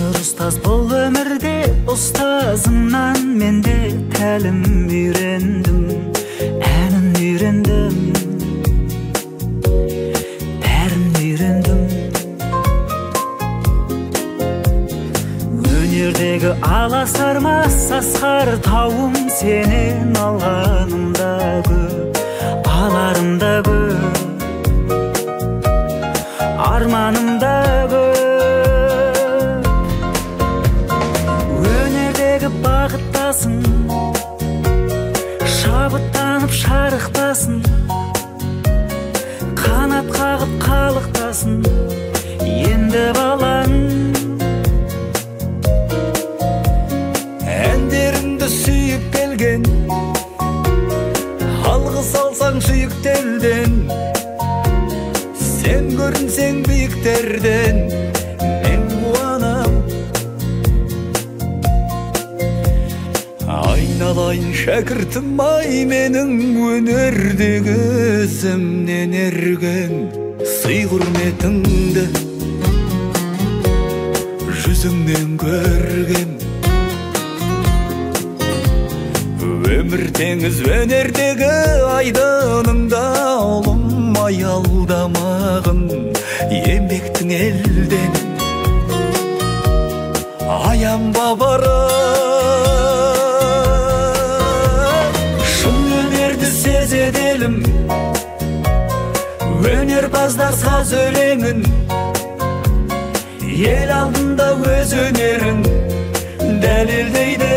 Өнер ұстаз бұл өмірде, ұстазымнан мен де тәлім үйрендім, әнін үйрендім, бәрін үйрендім. Өнердегі аласармас асқар тауым сенен алғаным да көп, аларым да көп, арманым да көп. Өнердегі бағыттасың, шабыттанып шарықтасын, қанат қағып қалықтасын енді балаң. Әндерімді сүйіп келген, алғыс алсаң сүйікті елден, сен көрінсең биіктерден, мен қуанам. Айналайын шәкіртім ай, менің өнердегі ізімнен ерген сый құрметіңді жүзіңнен көргем. Өмір теңіз өнердегі айдыныңда ұлым аялдамағын, еңбектің елден аянба барып. Шын өнерді сезеді елім, өнерпаздар саз өлеңін, ел алдында өз өнерін дәлелдейді.